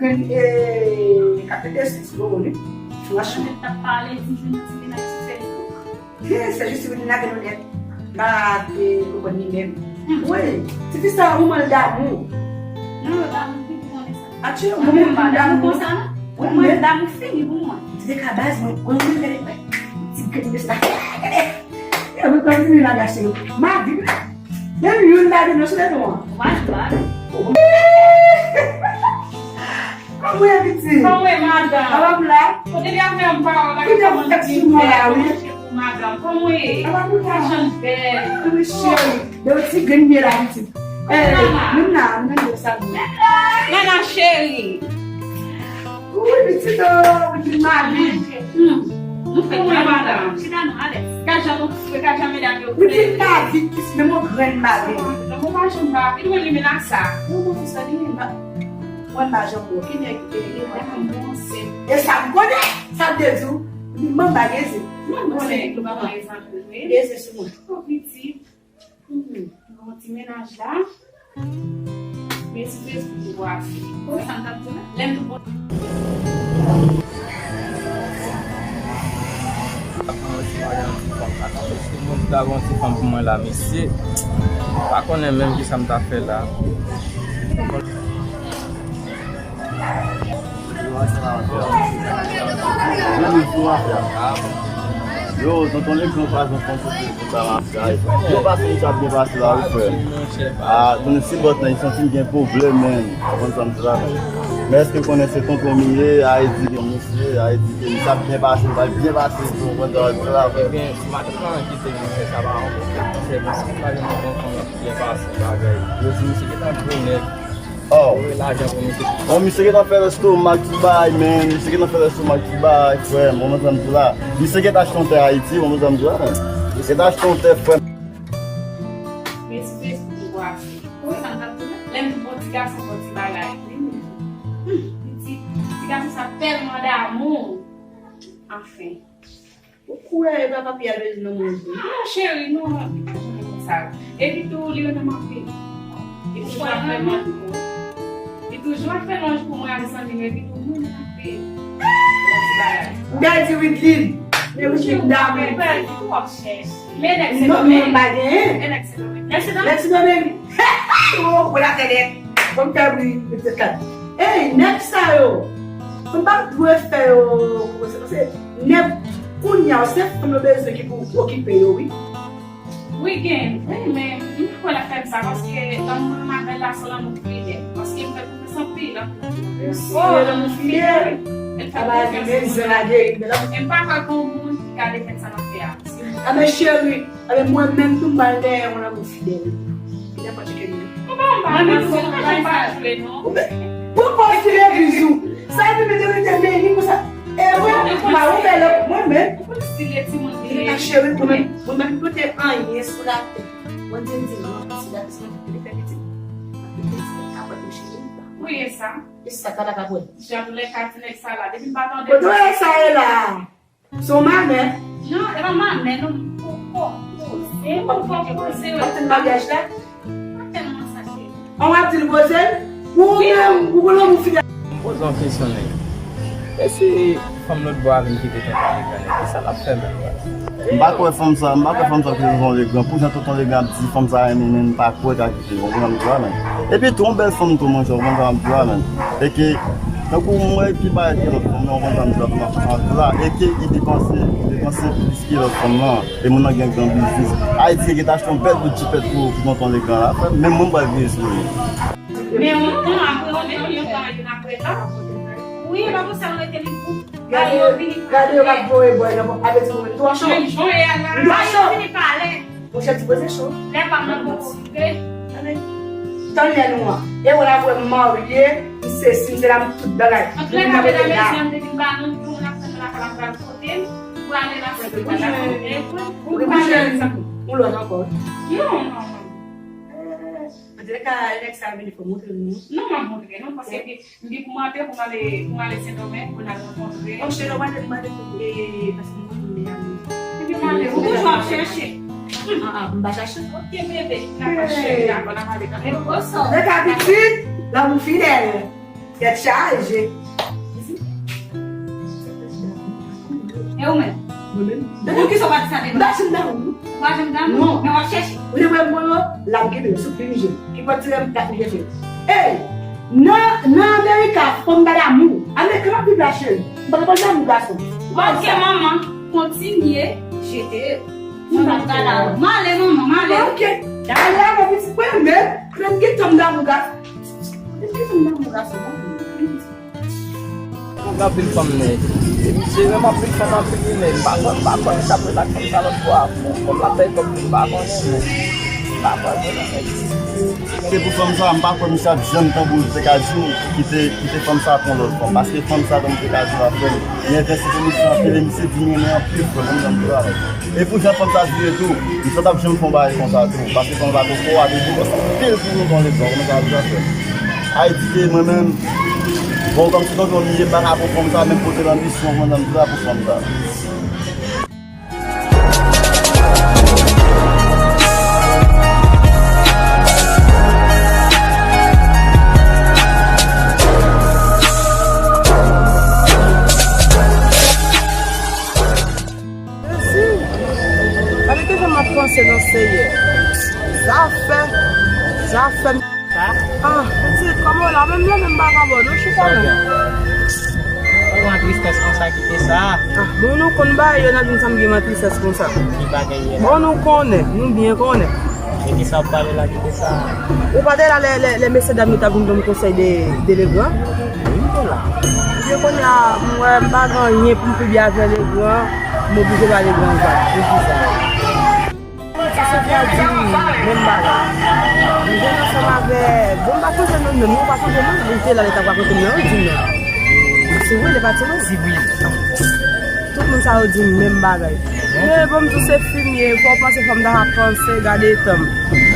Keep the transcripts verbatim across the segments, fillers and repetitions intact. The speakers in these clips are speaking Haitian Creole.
Mwen, e, ka fè de sis gwo li. Franchman. Mwen t ap pale, di jwenn ti mennaj sou Facebook. Ye, se jis wi, li lage nou nèt. M pa te konprann li menm. Hmm. Wi, tifi sa, ou manl damou. Non, yo damou, ki pou konnen sa. Atye, ou manl damou konsa, non? Ou manl damou fini pou mwen. Ti te ka baz, mwen, mwen, mwen, mwen, ti grenn mesye la. Gade, gade. E mwen, kòm si li lage cheri. Mavi, menm youn pa vin nan sou leson an. Ou pa jwe avè. Kòman w ye, pitit? Kòman w ye, madanm? Kòman w la? Kote li ap fè yon pawòl la, kòman li vin fè a, wi. Kòman w ye? Kòman w ye? Kòman w la? Machann bèl. Wi, cheri. De yon ti grenn pye la, pitit. Eh, menm la, menm la, sa. Nana, cheri. Wi, pitit, oh, pitit mami. Hmm. Nou fè kòman, madanm? Chita non, alèz. Gad jan nou fè, gad jan medam yo fè. Pitit mami, pitit, menm yon grenn mami. Non, mwen pa janm pa. Li mwen li men ak sa. Non, non, se sa li men. Mwen pa janm wè ki nèg e, e, e, e sa m konnen, sa m te di w, li manman geze. Mwen konnen li manman geze anpil, wi. Geze sou mwen. Tou piti. Hmm. Yon ti mennaj la. Men si Facebook ou ap. Ou sa m t ap di la? Lè m tou bon. Ap pran yon ti bagay, yon ti fanm la. Tout moun ki ta gen yon ti fanm pou mwen la, mesye. M pa konnen menm kisa m ta fè la. Yo, tonton Legrand pa janm fè yon soti konsa nan fè. Yo, pase, misye ap byen pase la, wi, frè m. Ah, konnen si bòs nan, li santi m gen pwoblèm, men. Ou konprann sa m di la, men. Men èske w konnen se tonton m ye, Ayiti gen misye, Ayiti gen misye ap byen pase, l pral byen pase, ou konprann sa m di la, frè m. Ebyen, si madanm nan kite misye, sa pa yon pwoblèm, paske misye pa janm yon bon fanm ki byen pase, bagay. Yo di misye gentan gwo nèg. Oh. Voye lajan pou misye. Oh, misye gentan fè lestomak ti bay, men. Misye gentan fè lestomak ti bay, frè m. Ou konprann sa m di la? Misye gentan achte yon tè Ayiti, ou konprann sa m di la, men. Misye gentan achte yon tè, frè m. Men si Facebook ou ap. Ou sa m t ap di la? Lè m di bon ti gason, bon ti bagay. Hmm, ti, ti gason sa tèlman damou. Anfen. Ou kwè e pa papi a bezwen nan moun vre? Non, cheri, non, non, li pa janm konsa. Epi tou, li renmen m anpil. Li toujou ap fè lwanj pou mwen. Li toujou ap fè lwanj pou mwen ak zanmi m, epi tou, mwen renmen l anpil. Yon ti bagay. M ka di Widlin. Men Widlin damou. Li twò chèch. Men nèg se domèn. Non, men pa genyen. Men nèg se domèn. Nèg se domèn. Nèg se domèn. Oh, wè la tèt. Bon, m fè bri, petèt la. Ey, nèg sa yo. M pa dwe fè yo. Kòman se, paske nèg kounye a, se fanm yo bezwen ki pou okipe yo, wi. Wi, gen. Wi, men m pa kwè l ap fè m sa, paske lanmou mwen avè l la, se lanmou fidèl. Paske m fè konfyans anpil, anpil. Oh, lanmou fidèl. L fè konfyans pou mwen. E m pa kwè gen yon moun ki ka defèt sa m ap fè a. A, men cheri, a, men mwen menm tou, m pral dèyè yon lanmou fidèl. Ki nenpòt ki li. Mwen menm tou, mwen pa jwe non. Ou men, pou w pa jwe bizou. Sa di mete mete men li konsa. E mwen, m pa ouvè lòt mwen menm. Ou konn stil e timoun li ye. Cheri, mwen menm, mwen menm pote anyen sou latè. Mwen di m di non, si la, si mwen te fè pitit. Mwen te fè pitit, kapòt m cheri. Ou ye sa? E sa, pa ta ka pran. Jan lè ka ti nèg sa la, depi m pa tande. Kote w wè sa ye la? Se yon mamè? Non, e pa mamè, non, m poko poze, m poko poze, wi. W ap tann maryaj la? Pa tèlman sa, cheri. An w ap di l poze l? Ou menm, ou konn lanmou fidèl. M poze yon kesyon, nèg. E si fanm lòt bò a vin kite tonton Legrand, kisa l ap fè menm? M pa kwè fanm sa, m pa kwè fanm sa kite tonton Legrand. Pou jan tonton Legrand ap di fanm sa renmen, men m pa kwè ka kite l, ou konprann sa m di la, men. Epi tou, yon bèl fanm tou, monchè, ou konprann sa m di la, men. E ke, tankou mwen ki parèt ke lòt fanm nan, ou konprann sa m di la, tou, m ap fè sa m di la. E ke li depanse, li depanse plis ke lòt fanm nan. E moun nan gen gran biznis. Ayiti gentan achte yon bèl bout jipèt pou, pou tonton Legrand la. Menm mwen m pral veye sou li. Men yon tan apre, yon tan, yon tan apre la. Wi, e pa pou sa yo rete li pou. Gade, gade yo k ap voye bòy nan pòt. Ape di mwen, m twò cho. Menm jan ye a la. M twò cho. Fini pale. Monchè, ti poze cho. Lè pa m nan poko rive. Tann lè nou an. E wè la vwè m marye, m sesi, m sela, m tout bagay. Antre la, medam, mesye, m te vin ba nou, pou n ap fè la, la, la, kote m, pou ale la, pou ale la, pou ale la. Ou lòt ankò? Non, non, non. Antoulèka, nèg sa vini pou montre nou. Non, m ap montre nou, paske m gen pou m antre, pou m ale, pou m ale Sendomeng, pou n al rankontre. Monchè, nou mande, nou mande pou, e, paske nou konn li a nou. Epi mande, ou toujou ap chèche. Ah, ah, m pa chache. Ok, bebe, n ap chèche, dakò, n ap ale kanmenm. Nèg sa pitit, lanmou fidèl. Tèt chaje. E ou menm? Mwen menm? Depi kisa w pa di sa devan? M pa janm damou. Ou pa janm damou? Non. Men w ap chèche. Ou te wè m bon yo, la m kenbe m sou plim je. Ki pòt tirè m, la m chèche. Ey! Nan, nan Amerika, fanm pa damou. Amerika, m ap viv la, cheri. M pa kapab damou gason. Ok, manman. Kontinye jete. Fanm pa damou. M ale, manman, m ale. Ok. Dale, ale, pitit mwen, men, men m gen tan m damou gason. Men m gen tan m damou gason, manman. Gen anpil fanm nèg. E misye renmen anpil fanm anpil wi, men m pa konn, m pa konn sa pou l ak fanm sa lòt bò a. Bon, fanm la bay kòb li, m pa konnen, men m pa kwè vrèman nèg. Se pou fanm sa, m pa kwè misye ap janm tanbou li te ka di w kite, kite fanm sa pou yon lòt fanm. Paske fanm sa, tanbou te ka di w avè l, li envesti pou misye anpil e misye di m renmen anpil frè m, menm jan m di w avè l. E pou jan fanm sa vire tou, misye t ap janm fè yon bagay konsa tou. Paske fanm sa te fò a, te di konsa anpil pou nou konn letan, konn sa ap jan fè. Ayiti ke mwen menm, bon, kòmsi tonton m ye, m pa ka pran fanm sa, menm kote lanbisyon, mwen menm, m pa pou fanm sa. Jezi! Gade kijan m ap panse nan Seyè. Zafè, zafè. Sa? Ah, pitit, kòman w la? Menm la, menm bagay, bon, nou chita la. Ou nan tristès konsa, kite sa. Ah, bon, nou konn bagay yo, n ap di m sa m gen nan tristès konsa. Ki bagay ye la? Bon, nou konnen, nou byen konnen. E kisa w ap pale la, kite sa? Ou pa te la lè, lè, lè mesye dam yo t ap vin ban m konsèy de, de Legrand? Wi, m te la. Ebyen kounye a, m wè m pa gen anyen pou m pibliye avè Legrand, m oblije ba Legrand vag. Poukisa? Sa se fwa di m menm bagay. M jwenn ansanm avè, bon, m pa sonje non l menm, non, m pa sonje non l, li te la, li t ap rakonte m nan, li di m non. Se vre, li pati non. Tout moun sa yo di m menm bagay. Men bon, m di w se fim ye, fò w panse, fò m ta ka panse, gade tan m.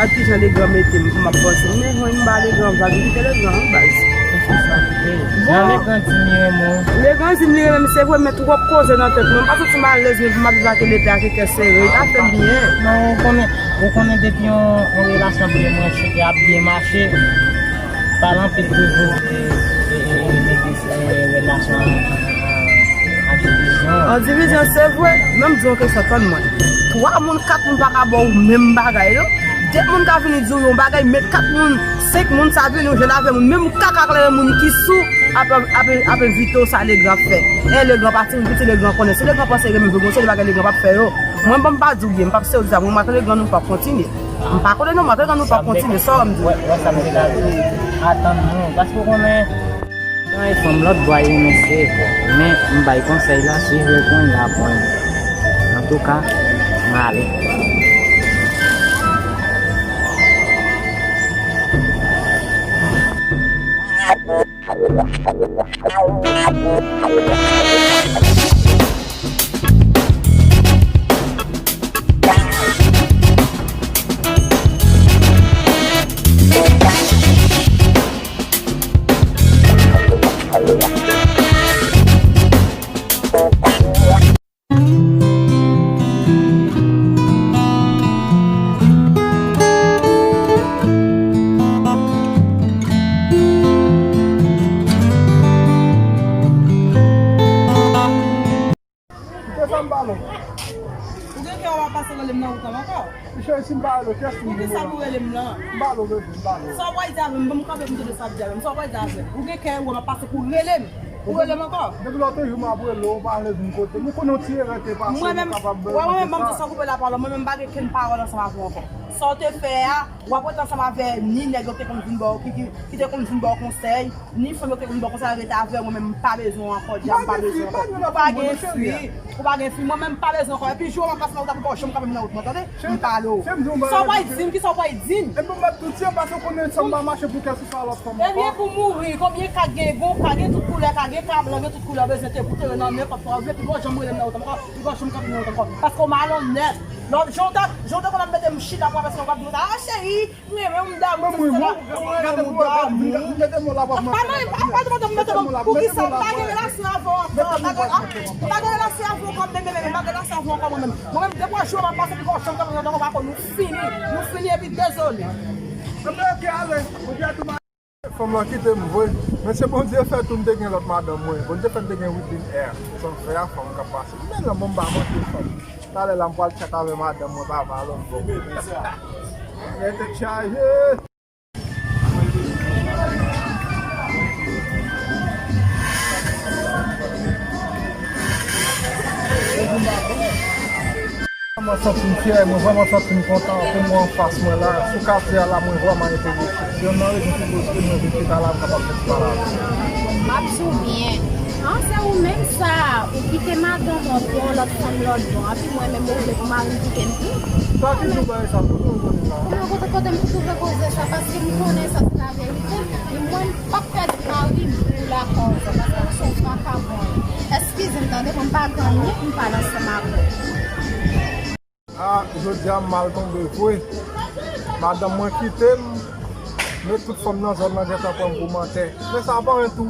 Gad kijan Legrand mete m pou m ap panse. Men jwenn m ba Legrand vag, m kite Legrand wi baz. Jan Legrand di m li renmen w. Legrand di m li renmen m, se vre, men twòp koze nan tèt mwen. M pa santi m alèz, men pou m ap viv ak Elepè ak kè sere, li ta fè m byen. Non, ou konnen, ou konnen depi yon, yon relasyon ap byen mache, ap byen mache, pale anpil toujou de, de, de, de, de, de, de relasyon an, an, an, an divizyon. An divizyon, se vre. Men m di w yon kesyon, tann mwen. Twa moun, kat moun pa ka ba w menm bagay, non. De moun ka vini di w yon bagay, men kat moun, senk moun sa vini, ou jwenn avè moun. Menm kaka kleren moun ki sou ap, ap, ap, ap envite w sa Legrand ap fè. E Legrand pa timoun piti, Legrand konnen. Si Legrand panse renmen vre, gon seri bagay Legrand p ap fè yo. Mwen, bon, m pa di w byen, m p ap sezi sa. Mwen, m ak Legrand, nou p ap kontinye. M pa konnen non, m ak Legrand, nou p ap kontinye. Sa w ap di? Wè, wè sa m te ka di. Atann nou, paske w konnen, Nan e fanm lòt bò a yo renmen se, men m bay konsèy la, swiv l kounye a pou mwen. Antouka, m ale. Kite sa m pale w. Ou gen kè w ap pase rele m nan wout la ankò? Cheri, si m pa rele w, kiyès ki pou rele w? Poukisa pou rele m lan? M pale w, bebe, m pale w. Sa w pral di avè m? Ban m kanpe pou m tande sa w ap di avè m. Sa w pral di avè m? Ou gen kè w ap pase pou rele m? Ou rele m ankò? Depi lòt jou m ap rele w, ou pa vle vin kote m. Ou konnen yon ti erè te pase, nou kapab. Mwen menm, wè, mwen menm, ban m di sa w koupe lapawòl, mwen menm m pa gen kenn pawòl ansanm avè w ankò. Sa w te fè a, w ap rete ansanm avè ni nèg yo ki te konn vin ba w, ki, ki, ki te konn vin ba w konsèy, ni fanm yo ki te konn ba w konsèy, rete avè mwen, men m pa bezwen w ankò, djab, m pa bezwen w ankò. Ou pa gen fi, ou pa gen fi, mwen menm m pa bezwen w ankò. Epi jou w ap pase nan wout la, pou w pa janm kanpe m nan wout mwen, tande? M pale w. Sa w pral di m, kisa w pral di m? Epi w mèt tout ye, paske w konnen san m pa mache pou kè sou sa lòt fanm ankò. Ebyen pou mouri, konbyen ka gen, gon ka gen tout koulè, ka gen ka blan, gen tout koulè, w bezwen te pou tere nan nenpòt fwa w vle, pi w pa janm rele m nan wout la ankò, pi w pa janm kanpe m nan wout la ankò. Paske w malonnèt. Lòt jan w ta, jan w te konn ap mete m chita pou avè sa w ap di w ta, ah, cheri, m renmen w, m damou, se sa. Gade m, gade m, gade m, gade m, la w ap mete m, ap pale, ap pale, ap pale, poukisa m pa gen relasyon avè w ankò, m pa gen, ah, m pa gen relasyon avè w ankò, men, men, men, m pa gen relasyon avè w ankò, mwen menm. Mwen menm, de twa jou w ap pase, pi w pa janm kanpe m nan wout la ankò, nou fini, nou fini, epi dezole. Anben, ok, ale, ou di a tou. Fanm lan kite m vre. Men se Bondye fè tou m te gen lòt madanm mwen. Bondye fè m te gen Widline Air. Sa m fè a fanm k ap pase. Men lanmou m pa manke fanm. Talè la m pral tchat avè madanm mwen papa lòt bò. Rete chaje. Mwen santi m fyè, mwen vrèman santi m kontan pou mwen anfas mwen la. Sou katye a la, mwen vrèman enterese. Se yonn nan rezon ki koz ke mwen vin chita la, m kapab fè ti pale avè w. M ap di w byen. An, se ou menm sa, ou kite madanm ou pou yon lòt fanm lòt bò. Epi mwen menm, ou vle pou mari m kite m tou? Sa ki di w bagay sa, kote w konnen la? Mwen kote, kote m twouve koze sa, paske m konnen sa se laverite. E mwen, m p ap pèdi mari m pou lakòz, paske m se yon vakabon. Eskize m, tande, mwen m pa gannyen pou m pale ansanm avè w. A, jodi a m mal tonbe vre. Madanm mwen kite m, men tout fanm nan zòn nan gentan pran m pou mantè. Men sa pa anyen tou.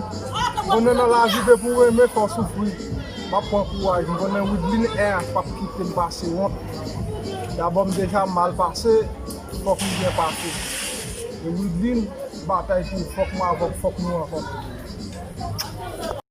Konnen nan lavi depi w renmen fò w soufri. M ap pran kouraj. M konnen Widline Air p ap kite m pase wont. Dabò m deja mal pase, fòk m byen pase. E Widline, batay pou fòk mwen avè w, fòk nou rankontre.